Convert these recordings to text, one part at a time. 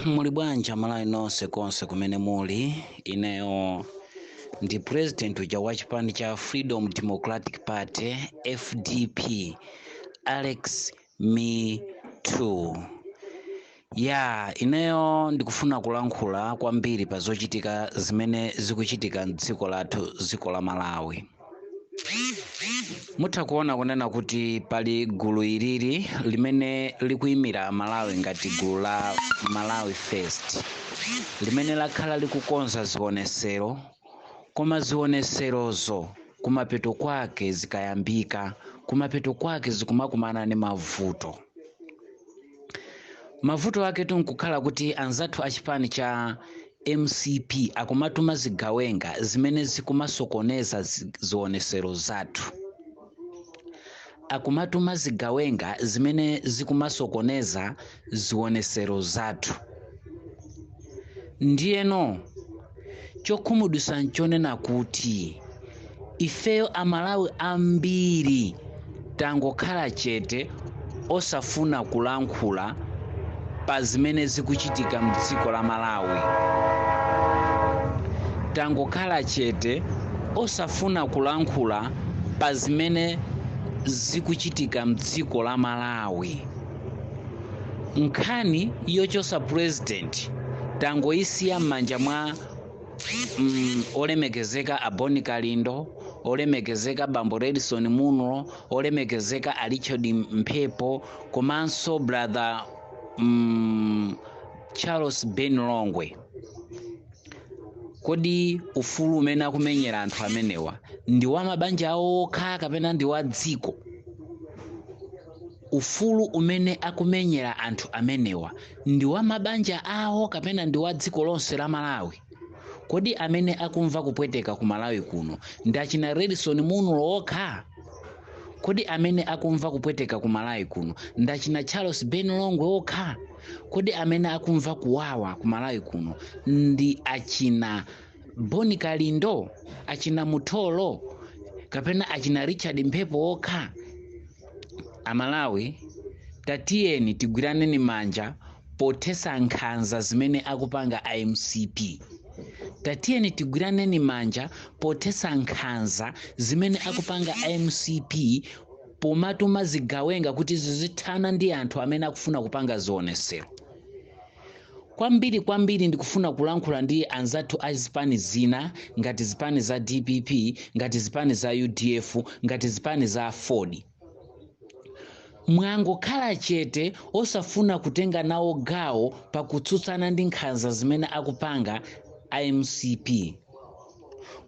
Muli bwanji Amalawi nonse konse kumene muli? Ineyo ndi president uja wa chipani cha Freedom Democratic Party, FDP, Alex Me2. Ya, ineyo ndikufuna kulankhula kwambiri pa zochitika zimene zikuchitika mdziko lathu, dziko la Malawi. Mutha kuona kunena kuti pali gulu ilili limene likuyimira Malawi ngati gulu la Malawi First, limene lakhala likukonza zionesero, koma zioneserozo kumapeto kwake zikayambika, kumapeto kwake zikumakumana ndi mavuto. Mavuto ake tunkukhala kuti anzathu achipani cha MCP akumatuma zigawenga zimene zikumasokoneza zionesero zathu, akumatuma zigawenga zimene zikumasokoneza zionesero zathu. Ndiyeno chokhumudwitsa nchonena kuti ifeyo Amalawi ambiri tangokhala chete, osafuna kulankhula pa zimene zikuchitika mdziko la Malawi. Tangokhala chete, osafuna kulankhula pa zimene zikuchitika mdziko la Malawi. Nkhani yochosa president tangoyisiya m'manja mwa olemekezeka a Boni Kalindo, olemekezeka bambo Redson Munlo, olemekezeka a Richard Mphepo, komanso brother Charles Ben Longwe. Kodi ufulu umene akumenyera anthu amenewa ndi wa mabanja awo okha kapena ndi wa dziko? Ufulu umene akumenyera anthu amenewa ndi wa mabanja awo kapena ndi wa dziko lonse la Malawi? Kodi amene akumva kupweteka ku Malawi kuno ndi achina Redson Munlo okha? Kodi amene akumva kupweteka ku Malawi kuno ndi achina Charles Ben Longwe okha? Kodi amene akumva kuwawa ku Malawi kuno ndi achina Boni Kalindo, achina Mutholo, kapena achina Richard Mphepo okha? Amalawi, tatiyeni tigwiraneni manja pothesa nkhanza zimene akupanga MCP. Tatiyeni tigwiraneni manja pothesa nkhanza zimene akupanga MCP pomatuma zigawenga kuti zizithana ndi anthu amene akufuna kupanga zionesero. Kwambiri kwambiri ndikufuna kulankhula ndi anzathu a zipani zina, ngati zipani za DPP, ngati zipani za UDF, ngati zipani za AFORD. Mwangokhala chete, osafuna kutenga nawo gawo pakutsutsana ndi nkhanza zimene akupanga MCP.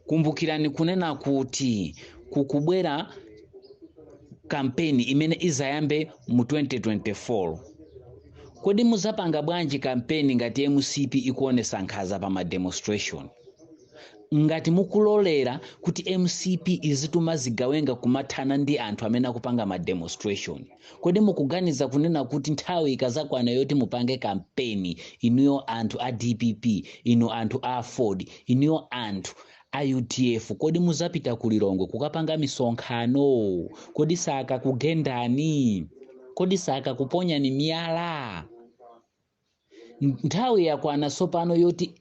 Kumbukirani kunena kuti kukubwera kampeni imene izayambe mu 2024. Kodi muzapanga bwanji kampeni ngati MCP ikuonesa nkhanza pa ma demonstration, ngati mukulolera kuti MCP izituma zigawenga kumathana ndi anthu amene akupanga ma demonstration? Kodi mukuganiza kunena kuti nthawi ikazakwana yoti mupange kampeni, inuyo anthu a DPP, inu anthu a AFORD, inuyo anthu a UDF, kodi muzapita ku Lilongwe kukapanga misonkhano? Kodi sakakugendani? Kodi sakakuponyani miyala? Nthawi yakwana tsopano yoti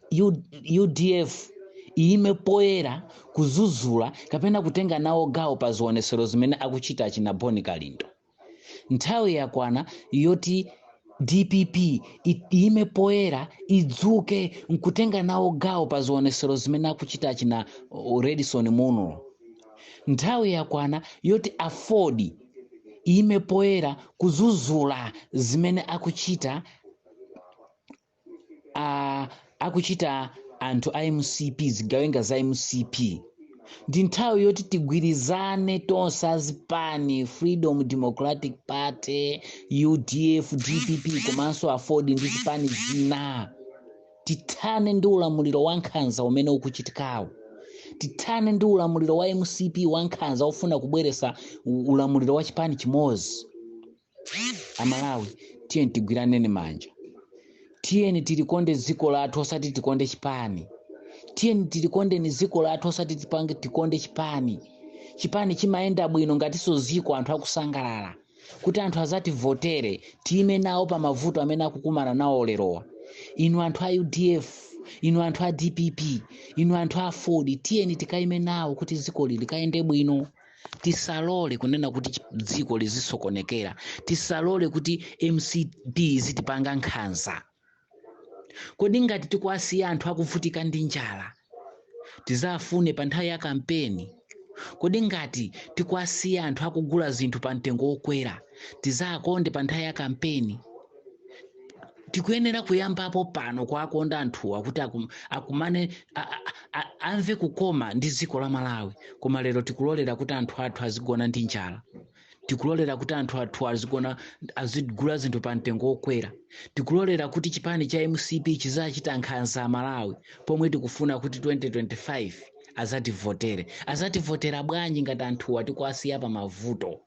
UDF iyime poyera kuzuzula kapena kutenga nawo gawo pa zionesero zimene akuchita achina Boni Kalindo. Nthawi yakwana yoti DPP iyime poyera, idzuke nkutenga nawo gawo pa zionesero zimene akuchita achina Redson Munlo. Nthawi yakwana yoti AFORD iyime poyera kuzuzula zimene akuchita anthu a MCP, zigawenga za MCP. Ndi nthawi yoti tigwirizane tonse azipani, Freedom Democratic Party, UDF, DPP, komanso AFORD ndi zipani zina, tithane ndi ulamuliro wa nkhanza umene ukuchitikawo. Tithane ndi ulamuliro wa MCP wa nkhanza ofuna kubweresa ulamuliro wa chipani chimodzi. Amalawi, tiyeni tigwiraneni manja. Tiyeni tilikonde dziko lathu, osati tikonde chipani. Tiyeni tilikondeni dziko lathu, osati tipange tikonde chipani. Chipani chimayenda bwino ngatinso dziko anthu akusangalala. Kuti anthu azativotere, tiyime nawo pa mavuto amene akukumana nawo lerowa. Inu anthu a UDF, inu anthu a DPP, inu anthu a Ford, tiyeni tikayime nawo kuti dzikoli likayende bwino. Tisalole kunena kuti dziko lizisokonekera. Tisalole kuti MCP zitipanga nkhanza. Kodi ngati tikuwasiya anthu akuvutika ndi njala, tizafune pa nthawi ya kampeni? Kodi ngati tikuwasiya anthu akugula zinthu pa mtengo wokwera, tizakonde pa nthawi ya kampeni? Tikuyenera kuyambapo pano kuakonda anthuwa kuti akumane, amve kukoma ndi dziko la Malawi. Koma lero tikulolera kuti anthu athu azigona ndi njala, tikulolera kuti anthu athu azigula zinthu pa mtengo wokwera, tikulolera kuti chipani cha MCP chizachita nkhanza Malawi, pomwe tikufuna kuti 2025 azativotere. Azativotera bwanji ngati anthuwa tikuwasiya pa mavuto?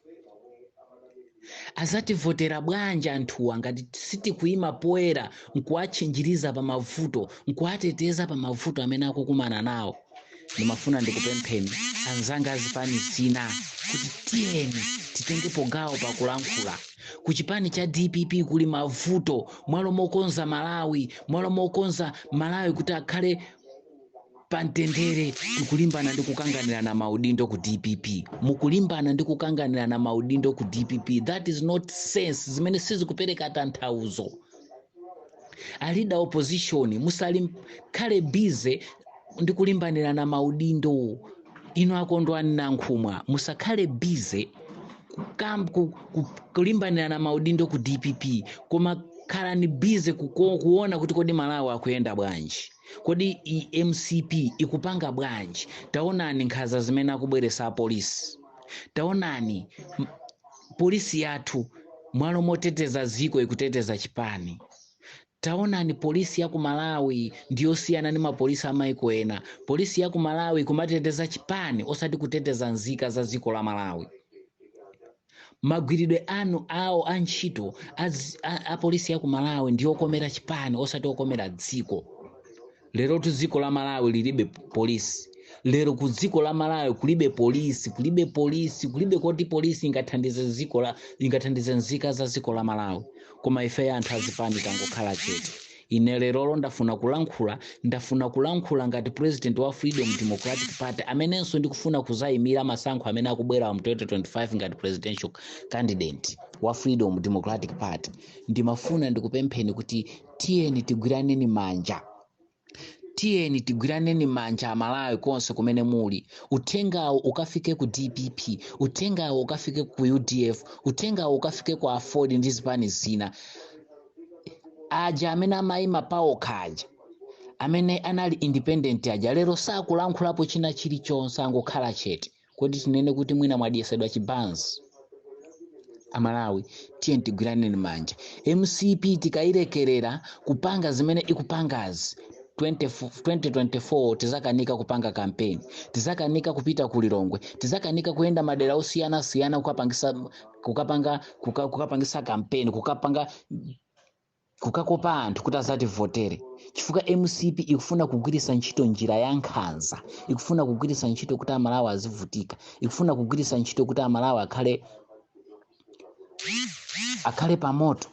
Azativotera bwanji anthuwa ngati sitikuyima poyera nkuwatchinjiriza pa mavuto, nkuwateteza pa mavuto amene akukumana nawo? Ndimafuna ndikupempheni anzanga azipani zina kuti tiyeni titengepo gawo pakulankhula. Ku chipani cha DPP kuli mavuto. Mwalo mokonza Malawi, mwalo mokonza Malawi kuti akhale pamtendere, tikulimbana ndi kukanganirana maudindo ku DPP. Mukulimbana ndi kukanganirana maudindo ku DPP. That is not sense, zimene sizikupereka tanthauzo. A leader opposition, musalikhale busy ndi kulimbanirana maudindo. Inu akondwani Nankhumwa, musakhale busy kulimbanirana maudindo ku DPP, koma khalani busy kuona kuti kodi Malawi akuyenda bwanji, kodi MCP ikupanga bwanji. Taonani nkhanza zimene akubweresa apolisi. Taonani polisi yathu, mwalo moteteza ziko ikuteteza chipani. Taonani polisi ya ku Malawi ndiyosiyana ndi mapolisi amaiko ena. Polisi ya ku Malawi kumateteza chipani, osati kuteteza nzika za dziko la Malawi. Magwiridwe anu awo a ntchito a polisi ya ku Malawi ndiyokomera chipani, osati okomera dziko. Lerotu dziko la Malawi lilibe polisi. Lero ku dziko la Malawi kulibe polisi, kulibe polisi, kulibe koti polisi ingathandize dziko la, ingathandize nzika za dziko la Malawi. Koma ife anthu azipani tangokhala chete. Ine lerolo ndafuna kulankhula, ndafuna kulankhula ngati president wa Freedom Democratic Party, amenenso ndikufuna kuzayimira masankho amene akubwera mu 2025 ngati presidential candidate wa Freedom Democratic Party. Ndimafuna ndikupempheni kuti tiyeni tigwiraneni manja, tiyeni tigwiraneni manja Amalawi konse kumene muli. Uthengawo ukafike ku DPP, uthengawo ukafike ku UDF, uthengawo ukafike ku AFORD ndi zipani zina. Aja amene amayima paokha aja, amene anali independent aja, lero sakulankhulapo china chilichonse, angokhala chete. Kodi tinene kuti mwina mwadyesedwa chibanzi? Amalawi, tiye tigwiraneni manja. MCP tikayilekerera kupanga zimene ikupangazi, 2024 tizakanika kupanga campaign, tizakanika kupita ku Lilongwe, tizakanika kuyenda madera osiyanasiyana kukapangisa campaign, kukakopa anthu kuti azativotere, chifukwa MCP ikufuna kugwiritsa ntchito njira ya nkhanza, ikufuna kugwiritsa ntchito kuti Amalawi azivutika, ikufuna kugwiritsa ntchito kuti Amalawi akhale pamoto.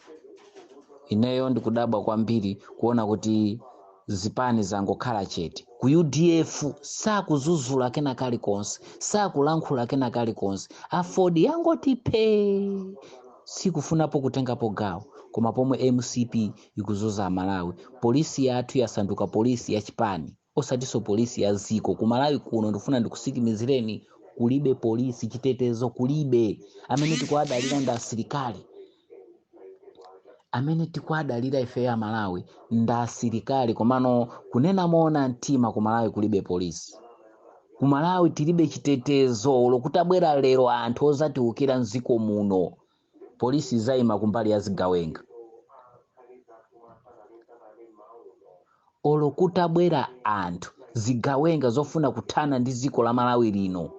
Ineyo ndikudabwa kwambiri kuona kuti zipani zangokhala chete. Ku UDF sakuzuzula kena kalikonse, sakulankhula kena kalikonse. AFORD yangoti phee, sikufunapo kutengapo gawo. Koma pomwe MCP ikuzuza Amalawi, polisi yathu yasanduka polisi ya chipani, osatinso polisi ya ziko. Ku Malawi kuno, ndikufuna ndikusikimizireni, kulibe polisi, chitetezo kulibe. Amene tikuwadalira ndi asilikali. Amene tikuwadalira ife ya Malawi ndi asilikali. Komano kunena moona mtima, ku Malawi kulibe polisi, ku Malawi tilibe chitetezo. Lokutabwera lero anthu ozatiukira mdziko muno, polisi izayima kumbali ya zigawenga. Olo kutabwera anthu zigawenga zofuna kuthana ndi dziko la Malawi lino,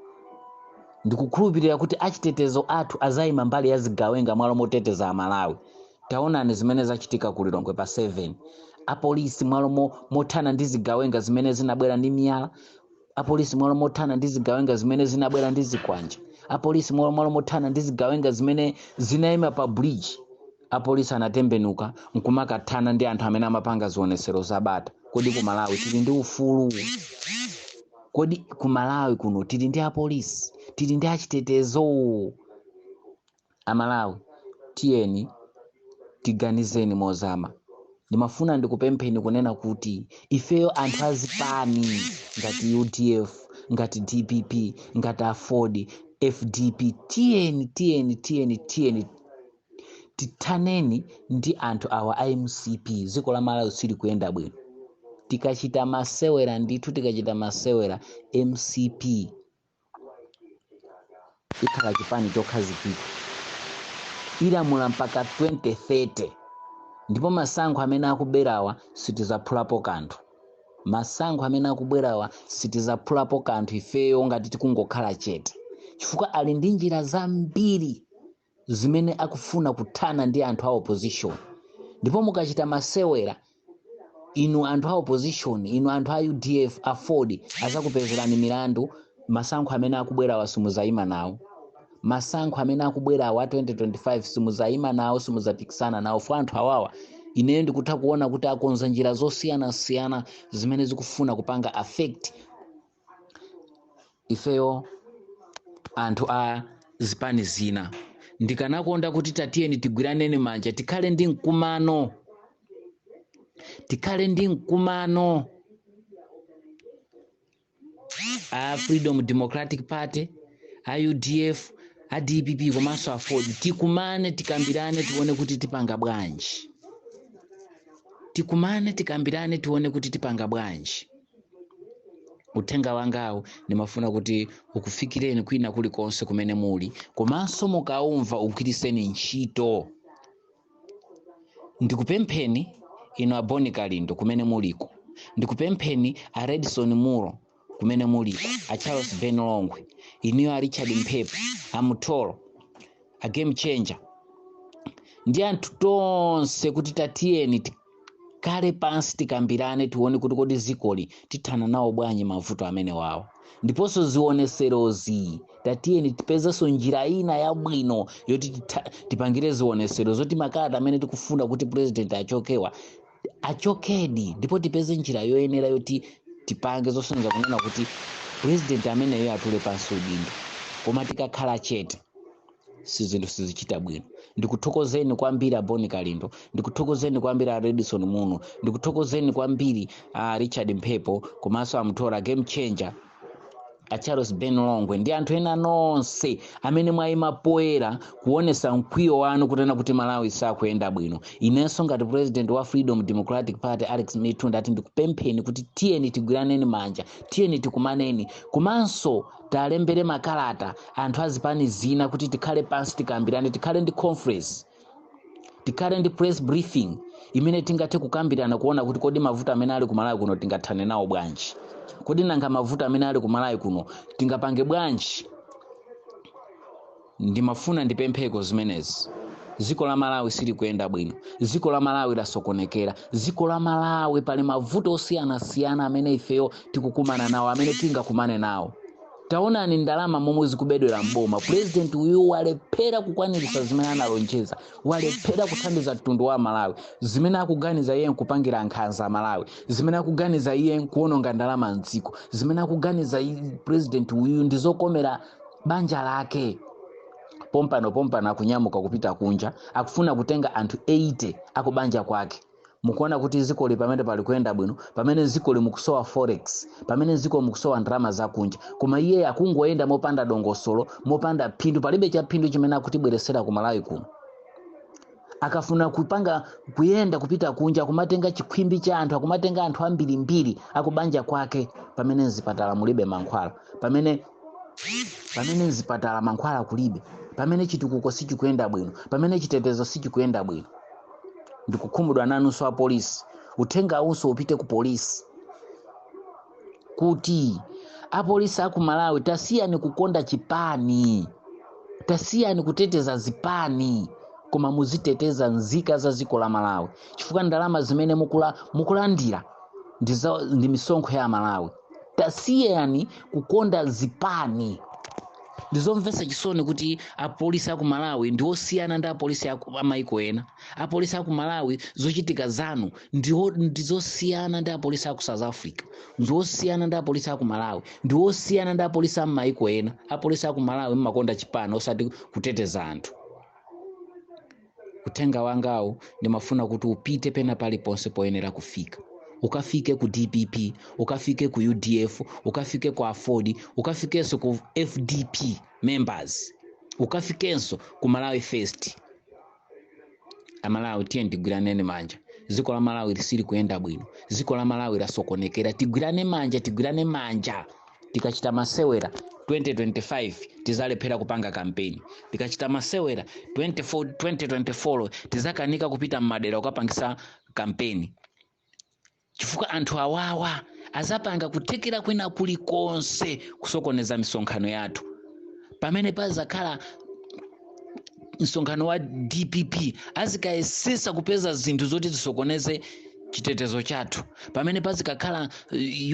ndikukhulupirira kuti achitetezo athu azayima mbali ya zigawenga mwalo moteteza Amalawi. Taonani zimene zachitika ku Lilongwe pa 7. Apolisi mwalo mothana ndi zigawenga zimene zinabwera ndi miyala, apolisi mwalo mothana ndi zigawenga zimene zinabwera ndi zikwanja, Apolisi mwalo mothana ndi zigawenga zimene zinayima pa bridge, apolisi anatembenuka nkumakathana ndi anthu amene amapanga zionesero zabata. Kodi ku Malawi tili ndi ufulu? Kodi ku Malawi kuno tili ndi apolisi? Tili ndi achitetezo? Amalawi, tiyeni tiganizeni mozama. Ndimafuna ndikupempheni kunena kuti ifeyo anthu azipani ngati UDF, ngati DPP, ngati AFORD, FDP, tiyeni tiyeni tiyeni tiyeni tithaneni ndi anthu awa a MCP. Dziko la Malawi silikuyenda bwino. Tikachita masewera ndithu, tikachita masewera, MCP ikhala chipani chokhazikika, ilamula mpaka 2030. Ndipo masankho amene akubwerawa sitizaphulapo kanthu. Masankho amene akubwerawa sitizaphulapo kanthu ifeyo ngati tikungokhala chete, chifukwa ali ndi njira zambiri zimene akufuna kuthana ndi anthu a opposition. Ndipo mukachita masewera inu anthu a opposition, inu anthu a UDF, AFORD, azakupezerani milandu. Masankho amene akubwerawa simuzayima nawo. Masankho amene akubwerawa 2025 simuzayima nawo, simuzapikisana nawo. Fo anthu awawa ineyo ndikutha kuona kuti akonza njira zosiyanasiyana zimene zikufuna kupanga affect ifeyo anthu a zipani zina. Ndikanakonda kuti tatiyeni tigwiraneni manja, tikhale ndi mkumano, tikhale ndi mkumano a Freedom Democratic Party, a UDF, a DPP komanso AFORD. Tikumane, tikambirane, tione kuti tipanga bwanji. Tikumane, tikambirane, tione kuti tipanga bwanji. Uthenga wangawo ndimafuna kuti ukufikireni kwina kulikonse kumene muli, komanso mukaumva ugwiriseni ntchito. Ndikupempheni inu a Boni Kalindo kumene muliko, ndikupempheni a Redson Muro kumene muliko, a Charles Ben Longwe, inuyo a Richard Mphepo, a Mutolo, a Game Changer ndi anthu tonse, kuti tatiyeni tikhale pansi, tikambirane, tione kuti kodi zikoli tithana nawo bwanji mavuto amene wawo. Ndiponso zioneserozi, tatiyeni tipezenso njira ina yabwino yoti tipangire zionesero zoti makalata amene tikufuna kuti president achokewa achokedi. Ndipo tipeze njira yoyenera yoti tipange zosonyeza kunena kuti president ameneyo atule pansi udindo. Koma tikakhala chete, sizinthu sizichita bwino. Ndikuthokozeni kwambiri a Boni Kalindo, ndikuthokozeni kwambiri a Redson Muno, ndikuthokozeni kwambiri a Richard Mphepo komanso a Mtora, Game Changer, a Charles Ben Longwe ndi anthu ena nonse amene mwayima poyera kuonesa mkwiyo wanu kunena kuti Malawi sakuyenda bwino. Inenso ngati president wa Freedom Democratic Party, Alex Mitu, ndati ndikupempheni kuti tiyeni tigwiraneni manja, tiyeni tikumaneni, komanso talembere makalata anthu azipani zina kuti tikhale pansi, tikambirane, tikhale ndi conference, tikhale ndi press briefing imene tingathe kukambirana kuona kuti kodi mavuto amene ali ku Malawi kuno tingathane nawo bwanji? Kodi nanga mavuto amene ali ku Malawi kuno tingapange bwanji? Ndimafuna ndipempheko zimenezi. Dziko la Malawi silikuyenda bwino, dziko la Malawi lasokonekera, dziko la Malawi pali mavuto osiyanasiyana amene ifeyo tikukumana nawo, amene tingakumane nawo. Taonani ndalama momwe zikubedwera mboma. President uyu walephera kukwaniritsa zimene analonjeza, walephera kuthandiza mtundu wa Malawi. Zimene akuganiza iye nkupangira nkhanza Malawi, zimene akuganiza iye nkuononga ndalama mdziko, zimene akuganiza president uyu ndizokomera banja lake. Pompano pompano akunyamuka kupita kunja, akufuna kutenga anthu 80 akubanja kwake. Mukuona kuti dzikoli pamene pali kuyenda bwino, pamene dzikoli mukusowa forex, pamene dziko mukusowa ndalama zakunja, koma iye akungoyenda mopanda dongosolo, mopanda phindu. Palibe cha phindu chimene akutibweresera ku Malawi kuno. Akafuna kupanga kuyenda kupita kunja, akumatenga chikhwimbi cha anthu, akumatenga anthu ambirimbiri akubanja kwake, pamene mzipatala mulibe mankhwala, pamene mzipatala mankhwala kulibe, pamene chitukuko sichikuyenda bwino, pamene chitetezo sichikuyenda bwino. Ndikukhumudwa nanunso apolisi. Uthenga awunso upite ku polisi, kuti apolisi aku Malawi, tasiyani kukonda chipani, tasiyani kuteteza zipani, koma muziteteza nzika za dziko la Malawi, chifukwa ndalama zimene mukulandira ndi misonkho ya Malawi. Tasiyani kukonda zipani. Ndizomvetsa chisoni kuti apolisi aku Malawi ndi osiyana ndi apolisi amaiko ena. Apolisi aku Malawi, zochitika zanu ndizosiyana ndi apolisi aku South Africa, ndiosiyana ndi apolisi aku Malawi, ndiosiyana ndi apolisi amaiko ena. Apolisi aku Malawi mmakonda chipani, osati kuteteza anthu. Uthenga wangawu ndimafuna kuti upite pena paliponse poyenera kufika. Ukafike ku DPP, ukafike ku UDF, ukafike ku AFORD, ukafikenso ku FDP members, ukafikenso ku Malawi First. Amalawi, tiye tigwiraneni manja. Dziko la Malawi lisili kuyenda bwino, dziko la Malawi lasokonekera. Tigwirane manja, tigwirane manja. Tikachita masewera, 2025 tizalephera kupanga kampeni. Tikachita masewera, 24 2024 tizakanika kupita mmadera kukapangisa kampeni, chifukwa anthu awawa azapanga kuthekera kwina kulikonse kusokoneza misonkhano yathu. Pamene pazakhala msonkhano wa DPP, azikayesesa kupeza zinthu zoti zisokoneze chitetezo chathu. Pamene pazikakhala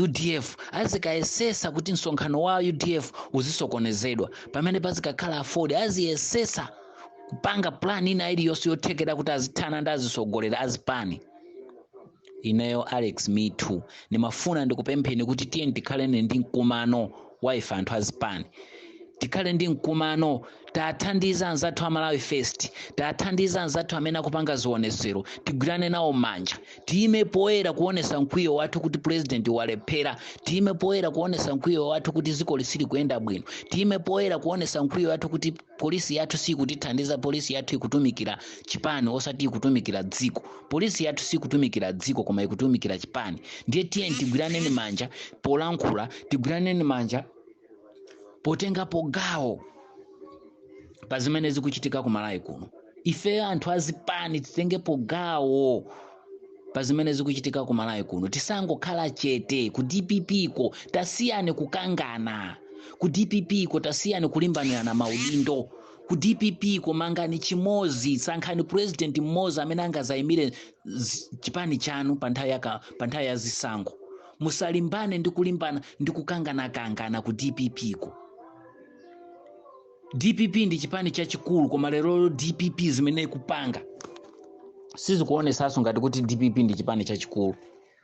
UDF, azikayesesa kuti msonkhano wa UDF uzisokonezedwa. Pamene pazikakhala AFORD, aziyesesa kupanga plan ina iliyonse yothekera kuti azithana ndi azisogolera azipani. Ineyo Alex Mithu ndimafuna ndikupempheni kuti tiye tikhaleni ndi mkumano wa ife anthu azipani, tikhale ndi mkumano, tathandiza anzathu a Malawi First, tathandiza anzathu amene akupanga zionesero, tigwirane nawo manja, tiyime poyera kuonesa mkwiyo wathu kuti president walephera, tiyime poyera kuonesa mkwiyo wathu kuti dziko lisili kuyenda bwino, tiyime poyera kuonesa mkwiyo wathu kuti polisi yathu sikutithandiza, polisi yathu ikutumikira chipani osati ikutumikira dziko, polisi yathu sikutumikira dziko koma ikutumikira chipani. Ndiye tiye tigwiraneni manja polankhula, tigwiraneni manja potengapo gawo pa zimene zikuchitika ku Malawi kuno. Ife anthu azipani titengepo gawo pa zimene zikuchitika ku Malawi kuno, tisangokhala chete. Ku DPP ko tasiyani kukangana, ku DPP ko tasiyani kulimbanirana maudindo, ku DPP ko mangani chimodzi, sankhani president mmodzi amene angazayimire chipani chanu pa nthawi ya zisankho. Musalimbane ndi kulimbana ndi kukanganakangana ku DPP ko. DPP ndi chipani chachikulu, koma lero DPP zimene ikupanga sizikuonesanso ngati kuti DPP ndi chipani chachikulu.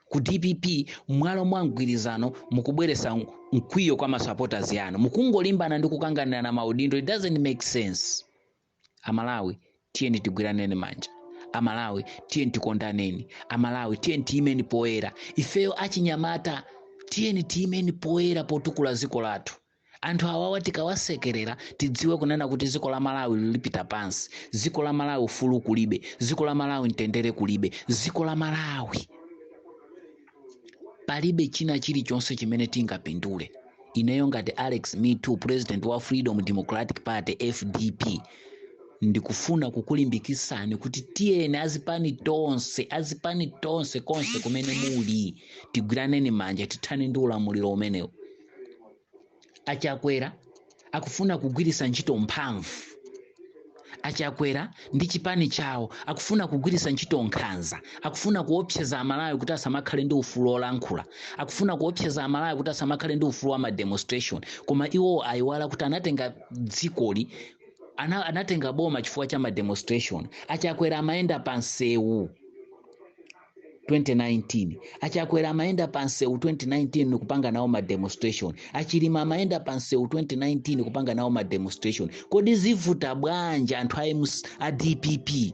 Ku DPP, mwalo mwa mgwirizano, mukubweresa mkwiyo kwa masupporters yanu, mukungolimbana ndi kukanganirana maudindo. It doesn't make sense. Amalawi, tiyeni tigwiraneni manja. Amalawi, tiyeni tikondaneni. Amalawi, tiyeni tiyimeni poyera. Ifeyo achinyamata, tiyeni tiyimeni poyera potukula dziko lathu. Anthu awawa tikawasekerera, tidziwe kunena kuti dziko la Malawi lilipita pansi. Dziko la Malawi ufulu kulibe, dziko la Malawi mtendere kulibe, dziko la Malawi palibe china chilichonse chimene tingapindule. Ineyo ngati Alex Mitu, president wa Freedom Democratic Party, FDP, ndikufuna kukulimbikitsani kuti tiyeni azipani tonse, azipani tonse, konse kumene muli, tigwiraneni manja, tithane ndi ulamuliro umenewu. Achakwera akufuna kugwiritsa ntchito mphamvu, Achakwera ndi chipani chawo akufuna kugwiritsa ntchito nkhanza, akufuna kuopseza Amalawi kuti asamakhale ndi ufulu olankhula, akufuna kuopseza Amalawi kuti asamakhale ndi ufulu wa mademonstration. Koma iwo ayiwala kuti anatenga dzikoli, anatenga boma chifukwa cha mademonstration. Achakwera amayenda pa nsewu 2019, Achakwera amayenda pa nsewu 2019 kupanga nawo mademonstration, Achilima amayenda pa nsewu 2019 kupanga nawo mademonstration. Kodi zivuta bwanji anthu a DPP,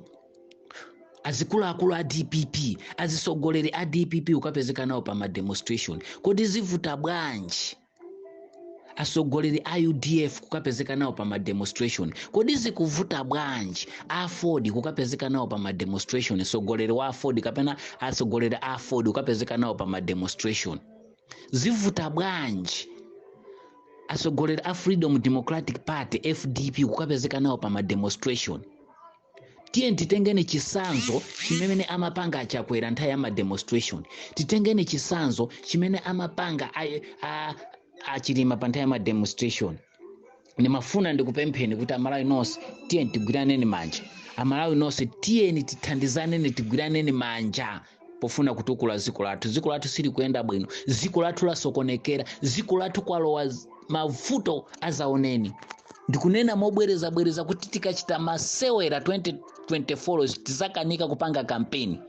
azikuluakulu a DPP, azisogoleri a DPP ukapezeka nawo pa mademonstration? Kodi zivuta bwanji asogoleri a UDF kukapezeka nawo pa mademonstration? Kodi zikuvuta bwanji AFORD kukapezeka nawo pa mademonstration, sogoleri wa AFORD kapena asogoleri a AFORD kukapezeka nawo pa mademonstration? Zivuta bwanji asogoleri a Freedom Democratic Party, FDP, kukapezeka nawo pa mademonstration? Tiye titengeni chisanzo chimene amapanga Achakwera nthawi ya mademonstration, titengeni chisanzo chimene amapanga Achilima pa nthawi ya mademonstration. Ndimafuna ndikupempheni kuti Amalawi nonse, tiyeni tigwiraneni manja. Amalawi nonse, tiyeni tithandizaneni, tigwiraneni manja pofuna kutukula dziko lathu. Dziko lathu silikuyenda bwino, dziko lathu lasokonekera, dziko lathu kwalowa mavuto azaoneni. Ndikunena mobwerezabwereza kuti tikachita masewera 2024 tizakanika kupanga kampeni.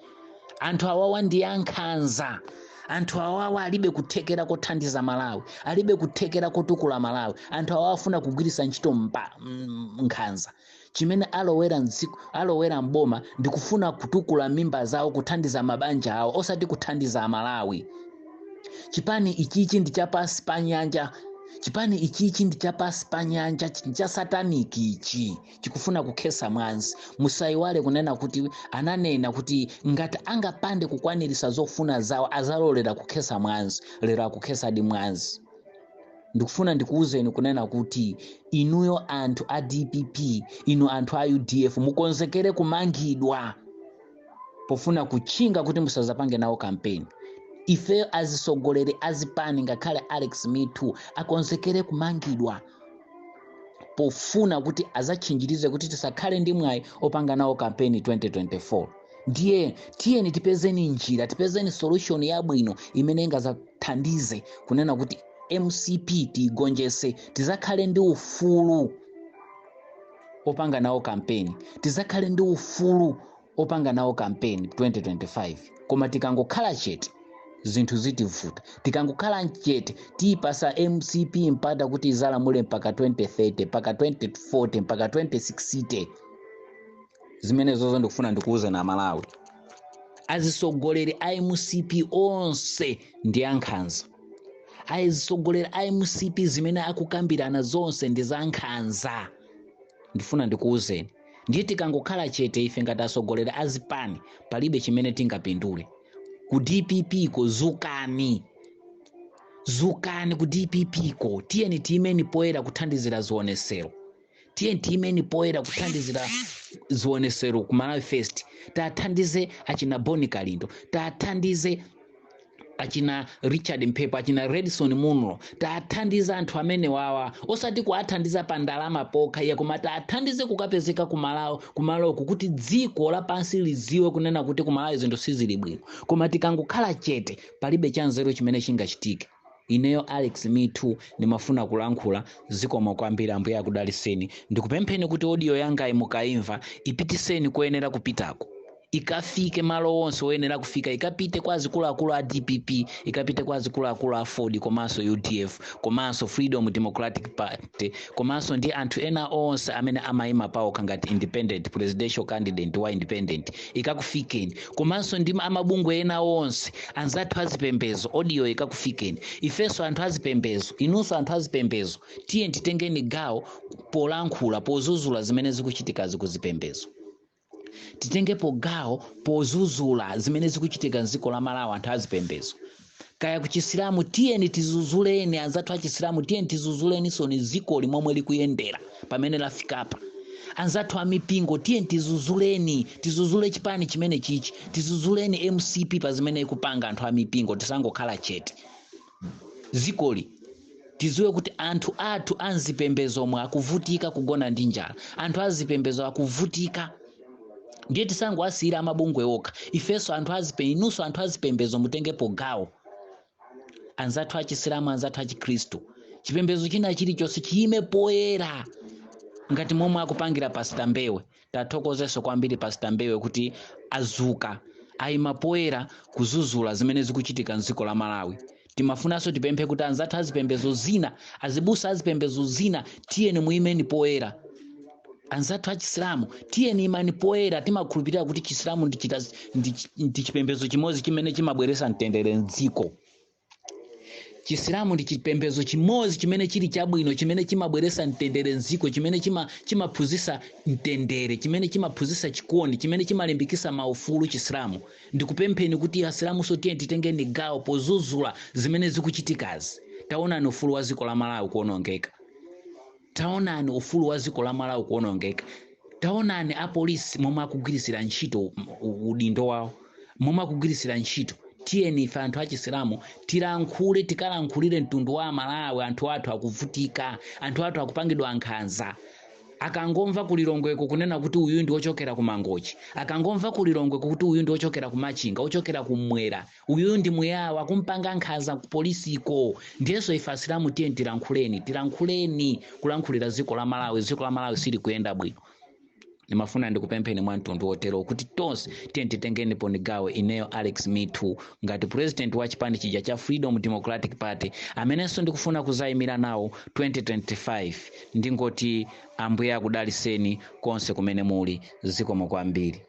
Anthu awawa ndi ankhanza. Anthu awawa alibe kuthekera kothandiza Malawi, alibe kuthekera kotukula Malawi. Anthu awawa afuna kugwiritsa ntchito nkhanza. Chimene alowera mdziko, alowera mboma, ndikufuna kutukula mimba zawo, kuthandiza mabanja awo, osati kuthandiza Amalawi. Chipani ichichi ndi chapasi pa nyanja. Chipani ichichi ndi chapasi pa nyanja, cha satanic ichi, chikufuna kukhesa mwazi. Musayiwale kunena kuti ananena kuti ngati angapande kukwanirisa zofuna zawo azalolera kukhesa mwazi. Lero akukhesadi mwazi. Ndikufuna ndikuwuzeni kunena kuti inuyo anthu a DPP, inu anthu a UDF, mukonzekere kumangidwa pofuna kutchinga kuti musazapange nawo kampeni. Ifeyo azisogoleri azipani, ngakhale Alex Mitu, akonzekere kumangidwa pofuna kuti azatchinjirize kuti tisakhale ndi mwayi opanga nawo kampeni 2024. Ndiye tiyeni tipezeni njira, tipezeni solution yabwino imene ingazathandize kunena kuti MCP tiyigonjese, tizakhale ndi ufulu opanga nawo kampeni, tizakhale ndi ufulu opanga nawo kampeni 2025. Koma tikangokhala chete, zinthu zitivuta. Tikangokhala chete, tiyipasa MCP mpata kuti izalamule mpaka 2030, mpaka 2040, mpaka 2060. Zimene zozo ndikufuna ndikuuze na Malawi, azisogoleri a MCP onse ndi ankhanza. Azisogoleri a MCP zimene akukambirana zonse ndi za nkhanza. Ndifuna ndikuwuzeni, ndiye tikangokhala chete ife ngati asogoleri azipani, palibe chimene tingapindule. Ku DPP ko zukani, zukani ku DPP ko. Tiyeni tiyimeni poyera kuthandizira zionesero. Tiyeni tiyimeni poyera kuthandizira zionesero ku Malawi First. Tathandize achina Boni Kalindo, tathandize achina Richard Mphepo, achina Redson Munlo. Tathandiza anthu amene wawa, osati kuathandiza pa ndalama pokha iye, koma tathandize kukapezeka kumalawo kumaloko kuti dziko lapansi liziwe kunena kuti kumalawi zinthu sizili bwino. Koma tikangokhala chete, palibe chanzeru chimene chingachitike. Ineyo Alex Mitu ndimafuna kulankhula. Zikomo kwambiri, Ambuye akudaliseni. Ndikupempheni kuti audio yangayi mukayimva, ipitiseni koyenera kupitako, ikafike malo onse oyenera kufika, ikapite kwa azikuluakulu a DPP, ikapite kwa azikuluakulu a Ford, komanso UDF, komanso Freedom Democratic Party, komanso ndi anthu ena onse amene amayima pawokha ngati independent presidential candidate wa independent, ikakufikeni. Komanso ndi amabungwe ena onse, anzathu azipembezo, audio ikakufikeni. Ifenso anthu azipembezo, inunso anthu azipembezo, tiye titengeni gawo polankhula, pozuzula zimene zikuchitikazi kuzipembezo. Titengepo gawo pozuzula zimene zikuchitika mdziko la Malawi. Anthu azipembezo, kaya kuchisilamu, tiyeni tizuzuleni. Anzathu achisilamu, tiyeni tizuzulenisoni dzikoli momwe likuyendera pamene lafikapa. Anzathu amipingo, tiyeni tizuzuleni, tizuzule chipani chimene chichi, tizuzuleni MCP pa zimene ikupanga. Anthu amipingo, tisangokhala chete. Zikoli tiziwe kuti anthu athu anzipembezo omwe akuvutika kugona ndi njala, anthu azipembezo akuvutika, ndiye tisangowasiyira amabungwe okha. Ifenso anthu azipe, inunso anthu azipembezo, mutengepo gawo. Anzathu achisilamu, anzathu achikhristu, chipembezo china chilichonse chiyime poyera ngati momwe akupangira Pastor Mbewe. Tathokozenso kwambiri Pastor Mbewe kuti azuka, ayima poyera kuzuzula zimene zikuchitika mdziko la Malawi. Timafunanso tipemphe kuti anzathu azipembezo zina, azibusa azipembezo zina, tiyeni muyimeni poyera. Anzathu achisilamu, tiyeni imani poyera. Timakhulupirira kuti Chisilamu ndi chipembezo chimodzi chimene chimabweresa mtendere mdziko. Chisilamu ndi chipembezo chimodzi chimene chili chabwino, chimene chimabweresa mtendere mdziko, chimene chimaphunzitsa mtendere, chimene chimaphunzitsa chikondi, chimene chimalimbikitsa maufulu, Chisilamu. Ndikupempheni kuti asilamuso tiye titengeni gawo pozuzula zimene zikuchitikazi. Taonani ufulu wa dziko la Malawi kuonongeka. Taonani ufulu wa dziko la Malawi kuonongeka. Taonani apolisi momwe akugwirisira ntchito udindo wawo, momwe akugwirisira ntchito. Tiyeni ife anthu achisilamu tilankhule, tikalankhulire mtundu wa Amalawi. Anthu athu akuvutika, anthu athu akupangidwa nkhanza. Akangomva kulilongweko kunena kuti uyu ndi wochokera ku Mangochi, akangomva kulilongweko kuti uyu ndi wochokera ku Machinga, wochokera kumwera, uyu ndi Muyawa, kumpanga nkhanza ku polisiko. Ndiyenso ife Asilamu, tiye tilankhuleni, tilankhuleni, kulankhulira dziko la Malawi. Dziko la Malawi silikuyenda bwino. Ndimafuna ndikupempheni mwa mtundu wotero kuti tonse tiye titengeni gawo. Ineyo Alex Mithu, ngati president wa chipani chija cha Freedom Democratic Party, amenenso ndikufuna kuzayimira nawo 2025, ndingoti Ambuye akudaliseni konse kumene muli. Zikomo kwambiri.